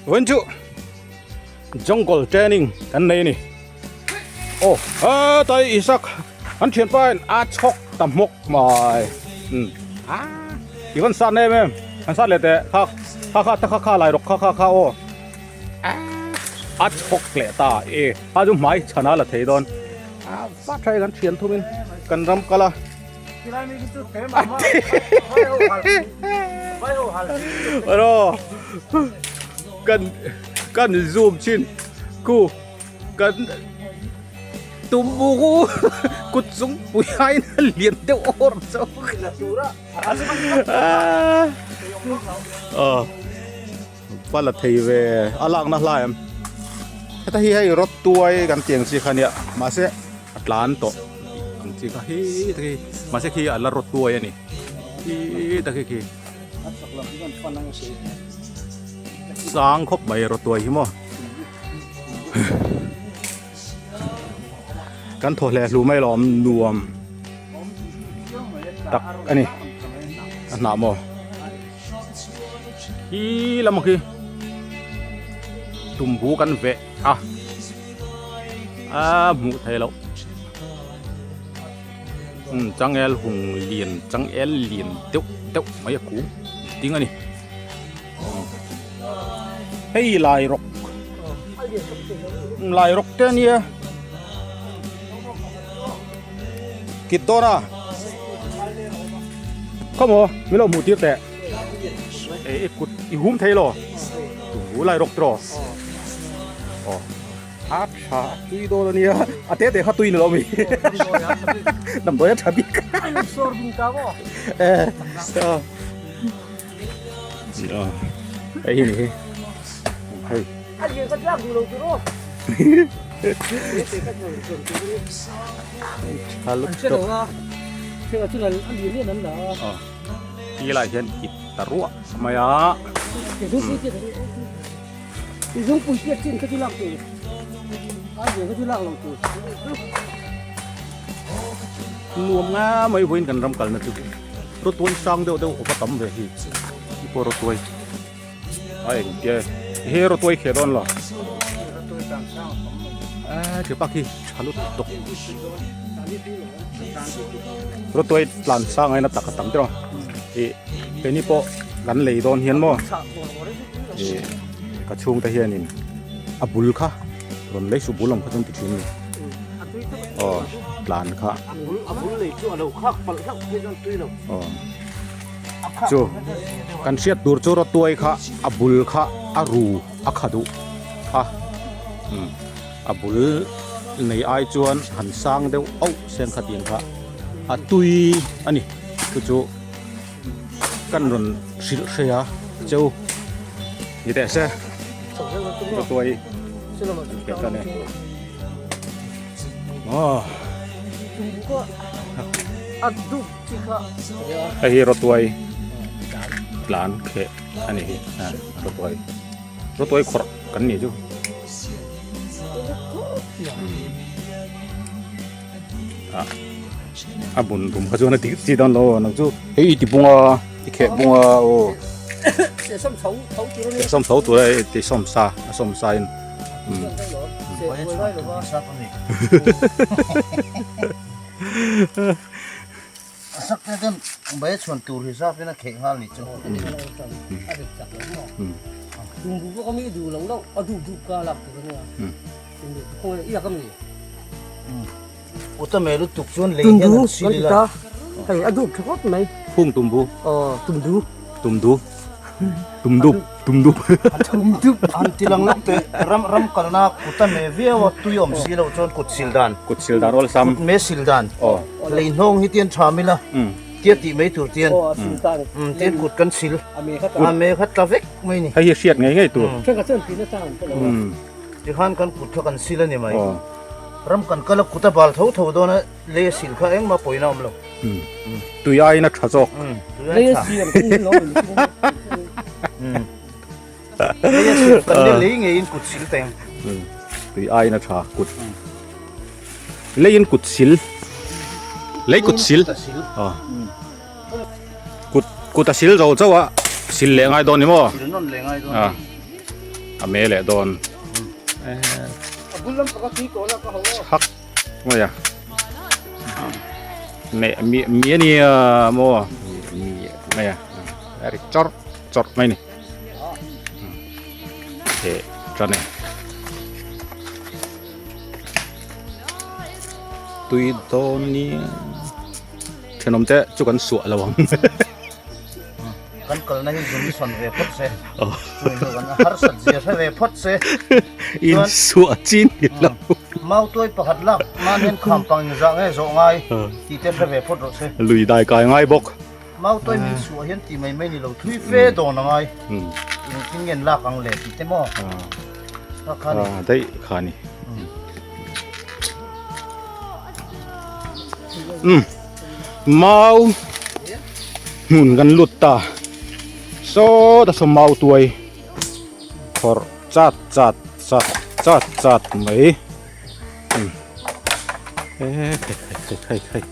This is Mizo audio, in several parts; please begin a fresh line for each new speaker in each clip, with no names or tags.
Vawiin chu jungle training kan nei a ni. Aw hetai Isak an thianpa in a chhawk ta hmawk mai. Umm i van sat na em em an sat leh teh kha kha kha ta kha kha lai rawk kha kha kha aw a chhawk leh ta e a chu hmai chhana la thei dawn a va tha e kan thian thum in kan ram kal a. Ro kan kan zoom chin ku kan tumbu kut chung pui ai na lian deuh awr chauh a pa la thei ve a lak na hlai em heta hi hei rawt tuai kan tiang chi kha nia mahse a tlan tawh ang chi kha hi ta khi mahse khi a la rawt tuai a ni hi ta khi khi sang khawp mai rawt tuai hi maw kan thaw hle hlu mai lawm nuam tak a ni a hnah maw. Hi lam khi tumbu kan veh a a hmuh theih loh umm changel hung lian changel lian deuh deuh mai a kung ding a ni hei lai rawk lai rawk te a nia kit dawn a khawmaw min lo hmuh tir teh. E i kut i hum thei lo tumbu lai rawk tiraw aw a tha a tui dawn ania a te te kha tui ni lo mi damdawi a tha bik e hei hi ni hi hei tha lutuk Ti lai hian kit ta ruah mai a. Nuam nga mai vawiin kan ram kalna chu rawtuai sang deuh deuh awp a tam ve hi hi pawh rawtuai a engtia he rawtuai kheh dawn lo a thipa khi tha lutuk tawk. Rawtuai tlan sang aina tak a tam tiraw ih keini pawh kan lei dawn hian maw ih ka chhungte hianin a bul kha rawn lei suh bul ang kha chuan ti thin a ni aw tlan kha aw chu kan hriat tur chu rawtuai kha a bul kha a ru a kha duh a umm. A bul nei ai chuan han sang deuh auh seng kha tiang kha a tui a ni chu chu kan rawn hrilh hre a cheu ni teh se ka tuai ka tan e aw hei hi rawtuai tlan kheh a ni hi rawtuai rawtuai khawrh kan ni chu. A bun tum kha chuan a tih chi dawn lo nang chu hei i ti bung a i kheh bung a aw sawm tho tur a ti sawm sa a sawm sa in
A sak te chuan bai a chhuan tur hi zap in a kheh nghal ni chu. Uta me lutuk chuan lei hian an sil ila.
Phung tumbu. Tumdu. Tumdup. Tumdup.
Tumdup. An ti lang lawk teh ram ram kalna kut a me viau a tui awm si loh chuan kut sil dan.
Kut sil dan awlsam.
Kut me sil dan. Aw. Lei hnawng hi tian tha mila. Tia tih mai tur tian. Tian kut kan sil. A me kha tla vek mai ni.
Hei hi hriat ngei ngei tur.
Tikhan kan kut kha kan sil a ni mai. Ram kan kal a kut a bal tho tho dawn a lei a sil kha engmah pawina awm lo.
Tui aiin a tha zawk.
Lei a sil Lei a sil kan lei ngeiin kut sil teng.
Tui aiin a tha kut. Leiin kut sil. Lei kut sil. Kut kut a sil zo chauh a sil leh ngai dawn ni maw?
Sil nawn leh ngai dawn.
A me leh dawn. Chhak mai a. Me mi mi a nia maw mi mai a. A ri chawrh chawrh mai a ni. He tan e. Tui dawn nia. Thenawm te chu kan suah lo ang.
Kan kalna hi zum sawn ve phawt se. Chumi hnu kan harsat zia hre ve phawt se.
In suah chin ni lo.
Mau tuai pakhat lak nan hian kham pang in zah nge zawh ngai tih te hre ve phawt rawh se.
Lui dai kai ngai bawk.
Mau tuai min suah hian ti mai mai ni lo thui fe dawn a ngai. Engtin nge an lak ang le tih te maw. Kha kha ni.
Daih kha ni. Umm mau hmun kan lut ta sawta saw mau tuai khawrh chat chat chat chat chat mai umm e khai khai khai khai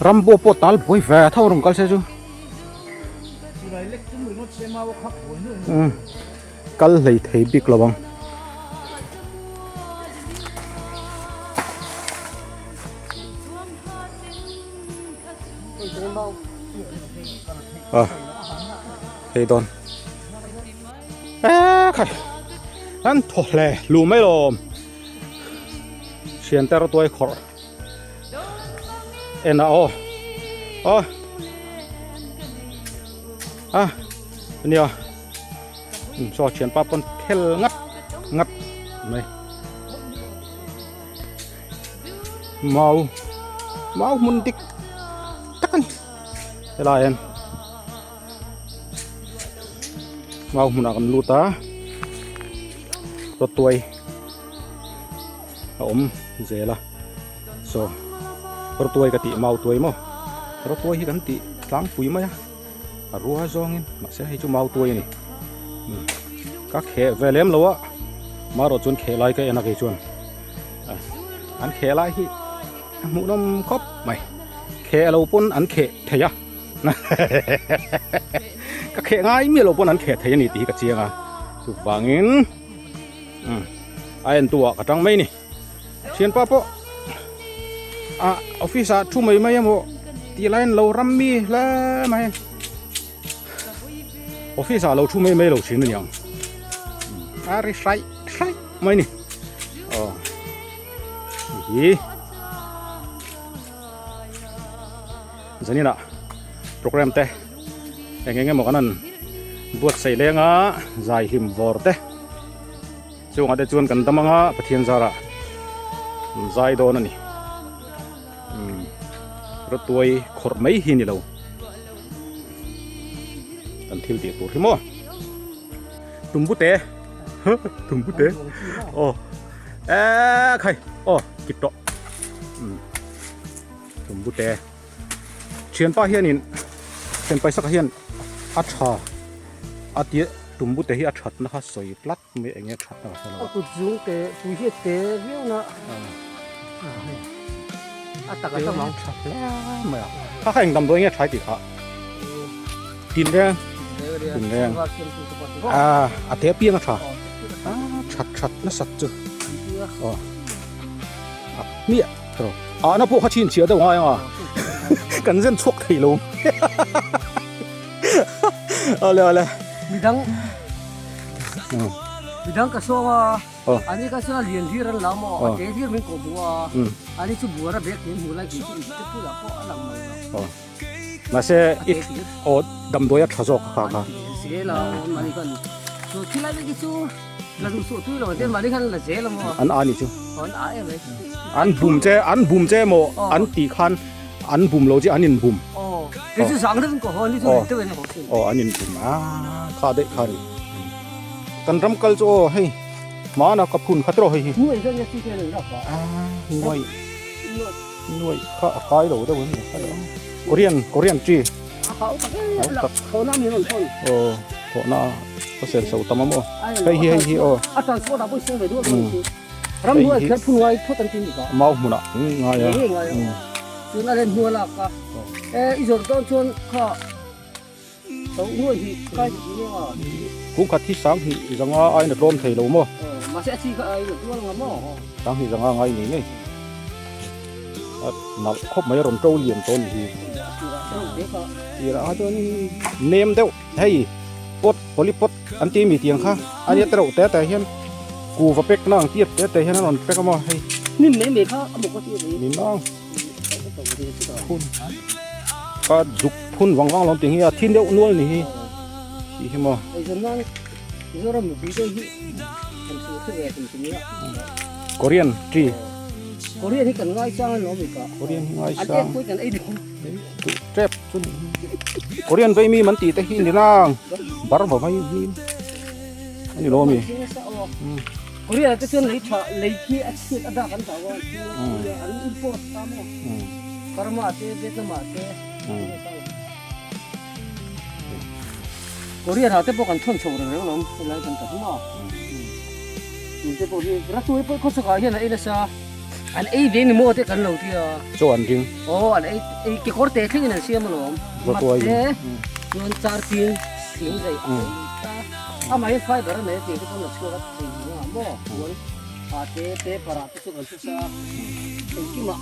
Rambo pawh tal buai ve tho rawn kal se chu umm kal hlei thei bik lo ang. A hei dawn e khai an thaw hle luh mai lawm. Thian te rawtuai khawrh en a aw aw a nia saw thianpa pawn phel ngat ngat mai mau mau hmun dik tak a ni helai ah hian mau hmunah kan lut a rawtuai. a awm zel a saw rawtuai ka tih mau tuai maw rawtuai hi kan tih tlangpui mai a a rua zawngin mahse hei chu mau tuai a ni ka kheh ve lem lo a marawh chuan kheh lai ka en a kei chuan an kheh lai hi a hmuhnawm khawp mai kheh lo pawn an kheh thei a ka kheh ngai miah lo pawn an kheh thei a ni tih hi ka chiang a chuvangin. umm a en tu ah ka tang mai ni thianpa pawh ah office ah thu mai mai emaw tih lai an lo ram mi hle mai office ah lo thu mai mai lo thin aniang a ri hraih hraih mai ni aw hi zanin ah program te eng eng emaw kan han buatsaih leng a zai hlim vawr te chungah te chuan kan dam anga Pathian zarah an zai dawn a ni umm rawtuai khawrh mai hi ni lo kan thil tih tur hi maw tumbute tumbute aw eee khai aw kip tawh umm tumbute. Thianpa hianin thianpa saka hian a tha a tia tumbute hi a thatna kha sawi tlat mai eng nge thatna ka hre lo
a kut zung te pui hi a te viau na a tak a tam ang
tha hle mai a kha kha eng damdawi nge tha i tih kha tin reng tin reng a a te piang a tha a that that nasat chu aw a hmiah Ahna pawh kha chhinchhiah deuh ngai anga kan zen chhuak thei lo. Ale ale.
Midang midang ka sawm a ani ka chuan a lian hlir an lam a a te hlir min kawh hmu a ani chu buara bag min hmu lai tih chu te bulah pawh a lang mai lo.
Mahse i aw damdawi a tha zawk kha kha.
Zel a mani khan chu thilai vek hi chu la duh suh tui lo te mani khan la zel a maw.
An a ni chu.
An a em ai.
An bum che an bum che maw an tih khan an bum lo che an in bum.
Aw kei chu zang deuh in ka haw ni chu deuh in a haw thin.
Aw an in bum a kha daih kha ni. Kan ram kal chu aw hei hmana ka phun kha tawh hei hi.
Nuai zawng nge chu te lo rak a.
Nuai. Nuai kha a kai lo deuh em ni Korean Korean tree
A hau tak em a thawhna mi rawn thawn.
Aw thawhna a sen so tam a maw hei hi hei hi aw.
A transport ah pawh i seng ve duh a chu. Ramhnuai kher phun ngai phawt an ti ni ka.
Mau hmunah ngai a.
Ngai a. Chuan a len hnu a lak a. E i zawrh dawn chuan kha to nuai hi kai ti tih nia.
Kung khat hi 2000 aiin a tlawm thei lo maw?
Mahse a chi kha aiin a dual nga maw?
20,500 ngai ngei ngei. A nalh khawp mai a rawn to lian tawh a ni hi. Tirah kha chuan nem deuh hei pot polypot an tih mi tiang kha a nia tereuh te te hian kuva pek na ang tiat te te hian a rawn pek a maw hei.
Hnim mai mai kha a mawk a tih a ni.
Ni nang phun ka zuk phun vang vang lo tih hi a thin deuh nual ni hi tih hi maw.
Mizoram mipui te hi kan hrilh hre ve tum tum ila.
Korean tree.
Korean hi kan ngaisang an lo mi ka.
Korean hi ngaisang.
An ek pawh kan ei duh.
Duh tep chu ni. Korean vei mi man tih te hi ni nang. Bar va mai mi. Ani lo mi.
Korean te chuan lei tha lei khi a chhiat a dak an dah a. An import ta maw. Burma te Vietnam ah te. Korean ah te pawh kan thawn chho reng reng alawm helai kan ta hma tun te pawh hi Ratui pawh khawchhak ah hian a ei nasa an ei ve ni maw te kan lo tia
chaw an ring
aw an ei ei kekawr te thleng in an siam alawm
Ratui
te chuan char ting thing zai a ei ta amah hi fiber a nei a tih te pawn a chhuak a thei nia maw chuan a te paper ah te chu kan hre sa engkimah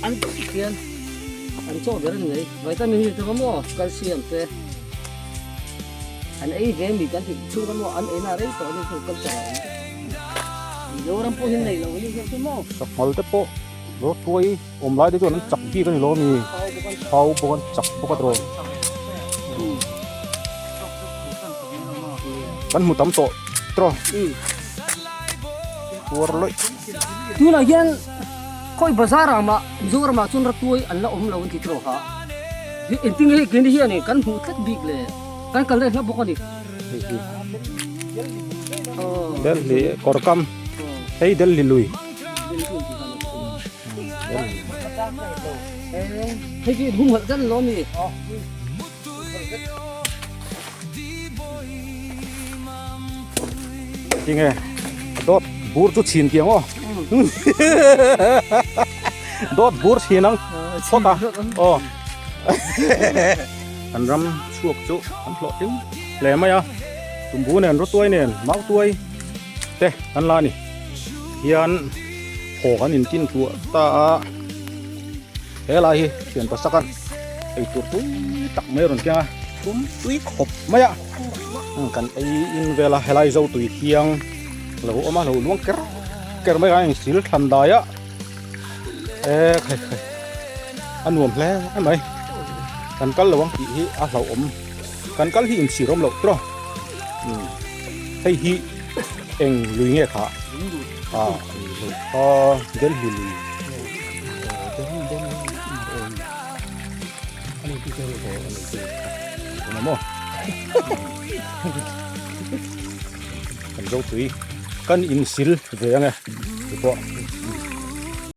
an khian an chaw ber a ni mai vitamin hi te maw calcium te an ei ve mi kan tih chhung kha maw an ei na rei tawh a ni chu culture ah awm Mizoram pawh hi nei lo a ni hian chu maw
Sanghal te pawh rawtuai awm lai te chuan an chak bik a ni lo a mi thau bawk an chak bawk a tawh kan hmu tam tawh tawh Puar lawih.
Tunah hian khawi bazar ah mah Mizoram ah chuan ratuai an la awm lo an ti tawh a. Engtin nge hei keini hian kan hmuh tlat bik le kan kal reng hlauh bawk a ni.
Hei hi Delhi kawrkam hei Delhi lui.
Hei hi humhalh zan lo a mi.
Tinge dawt bur chu chhin tiang aw dawt bur chhin ang phawt a aw kan ram chhuak chu kan hlawh tling hle mai a tumbu nen rawtuai nen mautuai te kan la a ni hian haw kan intin tluah ta a. He lai hi thian pasak a ei tur tui tak mai a rawn keng a thum tui khawp mai a kan ei in vel a helai zo tui thiang lo awm a lo luang ker ker mai a engsil thlan dai a e khai khai a nuam hle mai kan kal lo ang tih hi a hlauhawm kan kal hi inchhir awm loh tawh hei hi eng lui nge kha a Delhi lui. Kan zo tui kan insil ve ange tupawh.